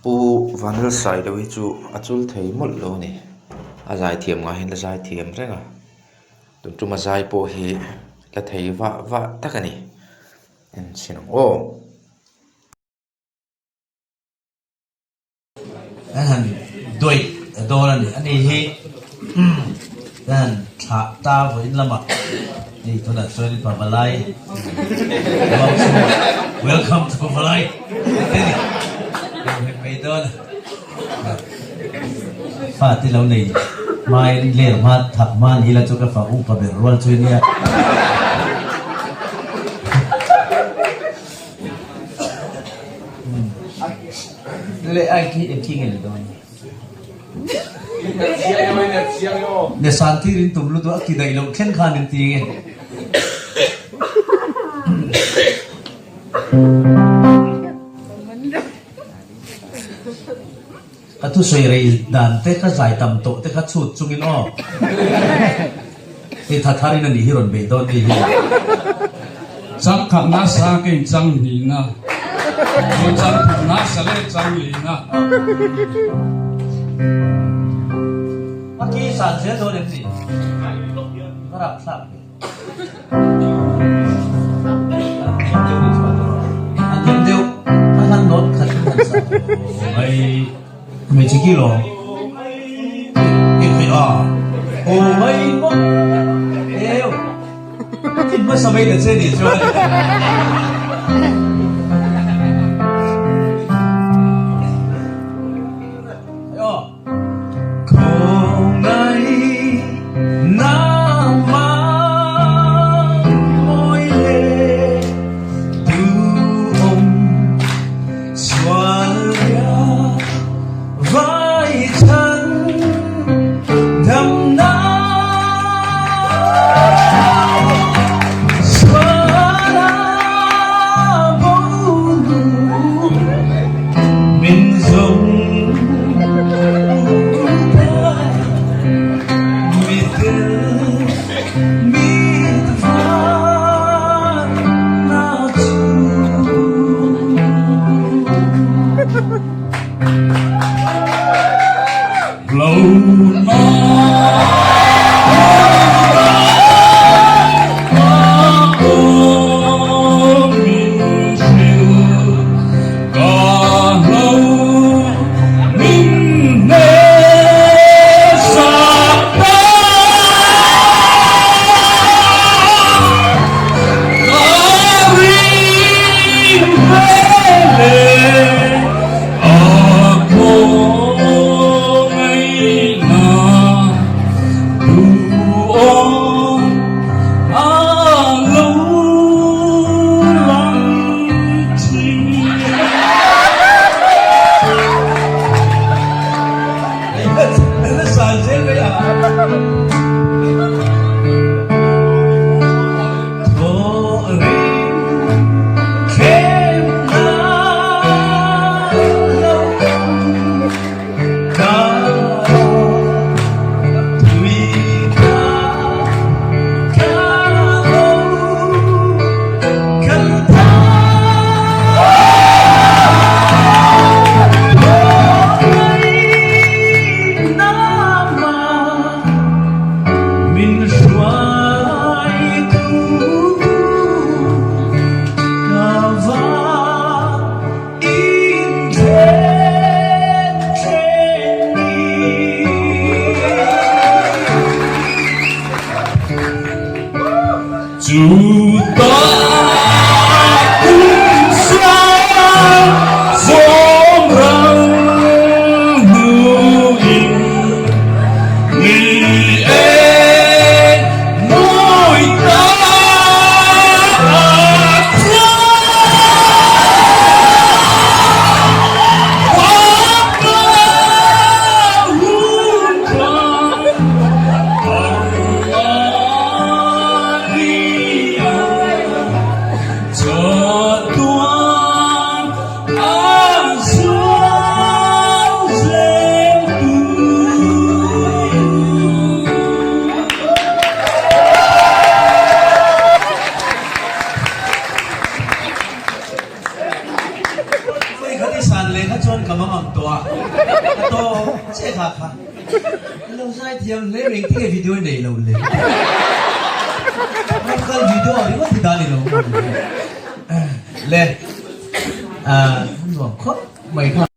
Pu Vanlalsailo hi chu a chul thei mawlh lo a ni. A zaithiam ngaihin la zaithiam reng a, tun tuma zai pawh hi la thei vah vah tak a ni. En chhin ang aw. Kan han duaih dawn a ni. Ani hi kan han thlah ta vawiin lamah hei tunah chuan Pavalai Welcome to Pavalai te ni kan mai dawn a. Fate lo nei hmain ler hma thak hma ni ila chu ka fa upa ber rual chu nia. Le ai khi eng khi nge ni dawn? Ne san tir in tum lutuk a ki daih loh thleng khan in ti nge. Ka thusawi rei dan te ka zai tam tawh te kha chhut chungin aw. Hei tha thar in a nih hi rawn bei dawn mi hi. Chang khatna sa ka in chang hnihna, chuan chang thumna sa leh chang lihna. A ki san zel dawn em ni? Va rapthlak ve. A hniam deuh, a hlan nawt khat in han sa. Mai hmeichhe ki lo. Engmei a. Aw mai maw. Eu. Thin hmasa mai ta che ni chuan. leh kha chuan ka mang ang tawh a, ka tawng che kha kha. I lo zaithiam hle mai, engtin nge video i neih loh le? Ram kal video ah ringawt hi dah ni lo maw le? Le, a nuam khawp mai kha.